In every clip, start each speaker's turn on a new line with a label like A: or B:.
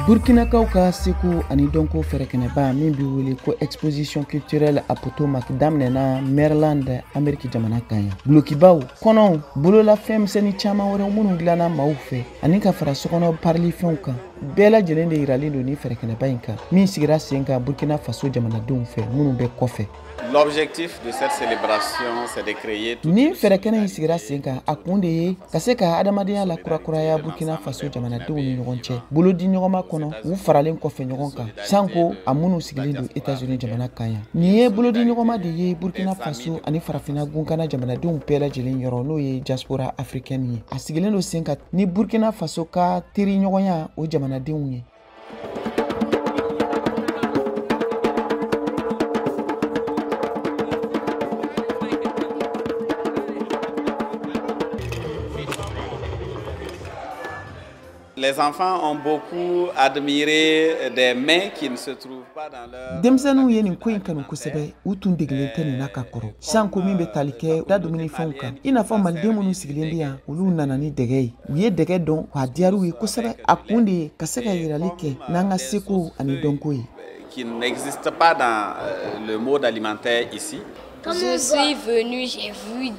A: Burkinakaw ka seko ani dɔnko fɛrɛkɛnɛba min bɛ wele ko exposition culturelle Apotomac daminɛna Maryland, Ameriki jamana kan yan. Gulokibaw, kɔnɔw, bololafɛn misɛnnin caman wɛrɛw minnu dilanna maaw fɛ ani ka fara sokɔnɔ parilifɛnw kan, bɛɛ lajɛlen de yiralen don ni fɛrɛkɛnɛba in kan min sigira sen kan Burkina Faso jamanadenw fɛ minnu bɛ kɔfɛ.
B: L'objectif de cette célébration, c'est de créer.
A: Ni fɛrɛkɛnɛ in sigira sen kan, a kun de ye ka se ka adamadenya la kurakuraya Burkina Faso jamanadenw ni ɲɔgɔn cɛ, bolodi ɲɔgɔnma kɔnɔ, u faralen kɔfɛ ɲɔgɔn kan, sanko a minnu sigilen don États-Unis jamana kan yan. Nin ye bolodi ɲɔgɔnma de ye Burkina Faso ani farafinna gunkana jamanadenw bɛɛ lajɛlen yɔrɔ, n'o ye diaspora africaine ye. A sigilen don sen kan ni Burkina Faso ka teriɲɔgɔnya o jamanadenw ye.
B: Les enfants ont beaucoup admiré des mets qui ne se trouvent pas dans leur.
A: Denmisɛnninw ye nin ko in kanu kosɛbɛ, u tun degelen tɛ nin na ka kɔrɔ, sanko min bɛ tali kɛ da dumunifɛnw kan, i n'a fɔ maliden minnu sigilen bɛ yan, olu nana ni dɛgɛ ye. U ye dɛgɛ dɔn k'a diyara u ye kosɛbɛ. A kun de ye ka se ka yirali kɛ n'an ka seko ani dɔnko ye.
B: Qui n'existe pas dans le mode alimentaire ici.
C: Quand je suis venue, j'ai vu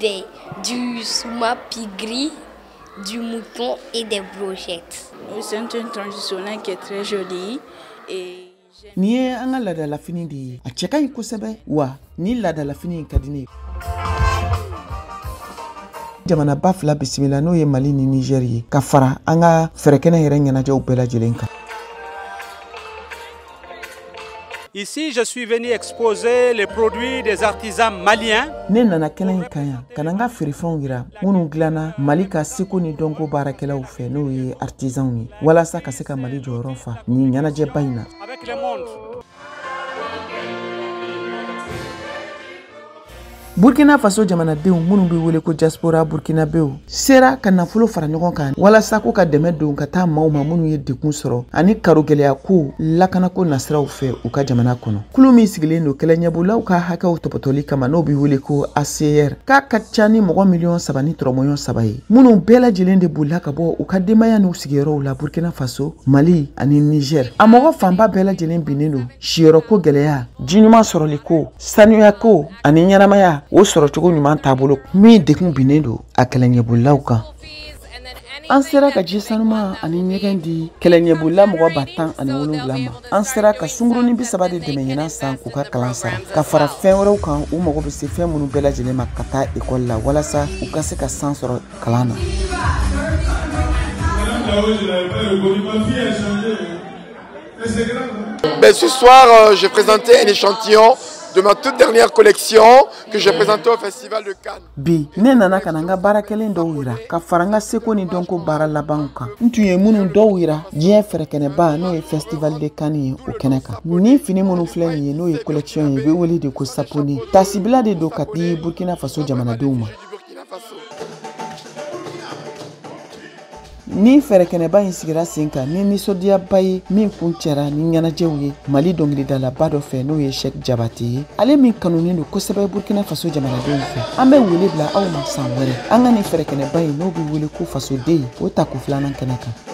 C: du suma pigri, du mouton et des brochettes.
D: C'est un tenue traditionnel qui est très jolie. Et
A: Nin ye an ka laadalafini de ye, a cɛ ka ɲi kosɛbɛ, wa ni laadalafini in ka di ne ye. Jamanaba fila bisimila, n'o ye Mali ni Nizɛri ye, ka fara an ka fɛrɛkɛnɛ yɛrɛ ɲɛnajɛw bɛɛ lajɛlen kan.
E: Ici, je suis venu exposer les produits des artisans maliens.
A: Ne nana kɛnɛ in kan yan ka na n ka feerefɛnw yira minnu dilanna Mali ka seko ni dɔnko baarakɛlaw fɛ, n'o ye artisanw ye, walasa ka se ka Mali jɔyɔrɔ fa nin ɲɛnajɛba in na.
E: Avec le monde.
A: Burkina Faso jamanadenw minnu bɛ wele ko diaspora burkinabéw sera ka nafolo fara ɲɔgɔn kan walasa ko ka dɛmɛ don ka taa maaw ma minnu ye degun sɔrɔ ani karogɛlɛya ko lakanako nasiraw fɛ u ka jamana kɔnɔ. Kulu min sigilen don kɛlɛɲɛbolaw ka hakɛw tɔpɔtɔli kama, n'o bɛ wele ko ACR, k'a ka ca ni mɔgɔ miliyɔn 3 ni tɔrɔmɔɲɔ 3 ye, minnu bɛɛ lajɛlen de bolila ka bɔ u ka denbaya n'u sigiyɔrɔw la Burkina Faso, Mali ani Niger. A mɔgɔ fanba bɛɛ lajɛlen binnen don siyɔrɔko gɛlɛya, ji ɲuman sɔrɔliko, sanuyako ani ɲɛnamaya o sɔrɔcogo ɲuman taabolo min degun binnen don a kɛlɛɲɛbolilaw kan. An sera ka ji sanuman ani ɲɛgɛn di kɛlɛɲɛbolila mɔgɔ 17,000 ma. An sera ka sunkurunin 30 de dɛmɛ ɲinan san k'u ka kalan sara, ka fara fɛn wɛrɛw kan u mago bɛ se fɛn minnu bɛɛ lajɛlen ma ka taa ekɔli la, walasa u ka se ka san sɔrɔ kalan na.
F: Je n'avais pas reconnu. Ma fille a changé. Mais c'est grave, hein.
G: Ben, ce soir, j'ai présenté un échantillon de ma toute dernière collection que j'ai présentée au Festival de Cannes.
A: Bi ne nana ka na n ka baara kɛlen dɔw yira ka fara n ka seko ni dɔnko baara labanw kan, n tun ye minnu dɔw yira diɲɛ fɛrɛkɛnɛba, n'o ye Festival de Cannes ye, o kɛnɛ kan. Ni fini minnu filɛ nin ye, n'o ye collection ye, u bɛ wele de ko saponi. Tasibila de don ka di Burkina Faso jamanadenw ma.
G: Du Burkina Faso.
A: Ni fɛrɛkɛnɛba in sigira sen kan ni nisɔndiyaba ye min kun cɛra ni ɲɛnajɛw ye Mali dɔnkilidalaba dɔ fɛ, n'o ye Cheick Diabaté ye, ale min kanunen don kosɛbɛ Burkina Faso jamanadenw fɛ. An bɛ wele bila aw ma san wɛrɛ, an ka nin fɛrɛkɛnɛba in, n'o bɛ wele ko fasoden, o tako filanan kɛnɛ kan.